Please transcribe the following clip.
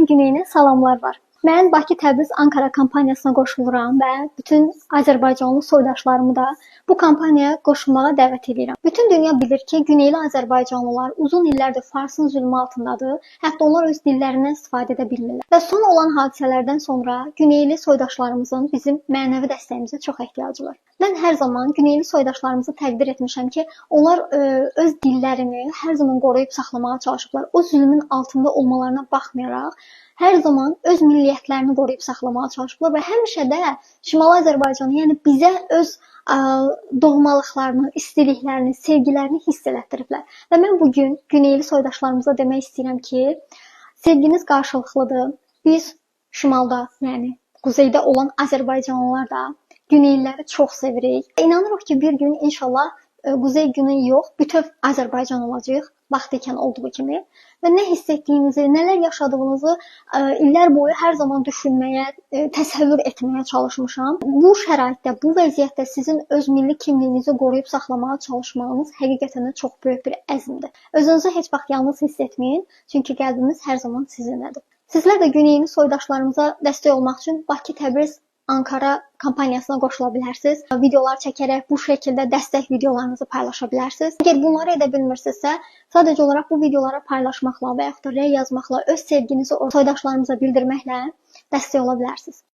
Azərbaycanın güneyinə salamlar var. Mən Bakı, Təbriz, Ankara kampaniyasına qoşuluram və bütün azərbaycanlı soydaşlarımı da bu kampaniyaya qoşulmağa dəvət edirəm. Bütün dünya bilir ki, güneyli azərbaycanlılar uzun illərdir Farsın zülmü altındadır. Hətta onlar öz dillərindən istifadə edə bilmirlər. Və son olan hadisələrdən sonra güneyli soydaşlarımızın bizim mənəvi dəstəyimizə çox ehtiyacı var. Mən hər zaman güneyli soydaşlarımızı təqdir etmişəm ki, onlar öz dillərini hər zaman qoruyub saxlamağa çalışıblar. O zülmün altında olmalarına baxmayaraq, hər zaman öz milliyyətlərini qoruyub saxlamağa çalışıblar və həmişə də Şimali Azərbaycanı, yəni bizə öz doğmalıqlarını, istiliklərini, sevgilərini hiss elətdiriblər. Və mən bugün güneyli soydaşlarımıza demək istəyirəm ki, sevginiz qarşılıqlıdır. Biz şimalda, yəni quzeydə olan azərbaycanlılar da güneyliləri çox sevirik. İnanırıq ki, bir gün inşallah quzey güney yox, bütöv Azərbaycan olacaq, vaxtı ikən olduğu kimi. Və nə hiss etdiyinizi, nələr yaşadığınızı illər boyu hər zaman düşünməyə, təsəvvür etməyə çalışmışam. Bu şəraitdə, bu vəziyyətdə sizin öz milli kimliyinizi qoruyub saxlamağa çalışmağınız həqiqətən də çox böyük bir əzmdir. Özünüzü heç vaxt yalnız hiss etməyin, çünki qəlbimiz hər zaman sizinlədir. Sizlər də güneyli soydaşlarımıza dəstək olmaq üçün Bakı, Təbriz, Ankara kampaniyasına qoşula bilərsiniz. Videolar çəkərək bu şəkildə dəstək videolarınızı paylaşa bilərsiniz. Əgər bunları edə bilmirsinizsə, sadəcə olaraq bu videoları paylaşmaqla və yaxud da rəy yazmaqla öz sevginizi soydaşlarımıza bildirməklə dəstək ola bilərsiniz.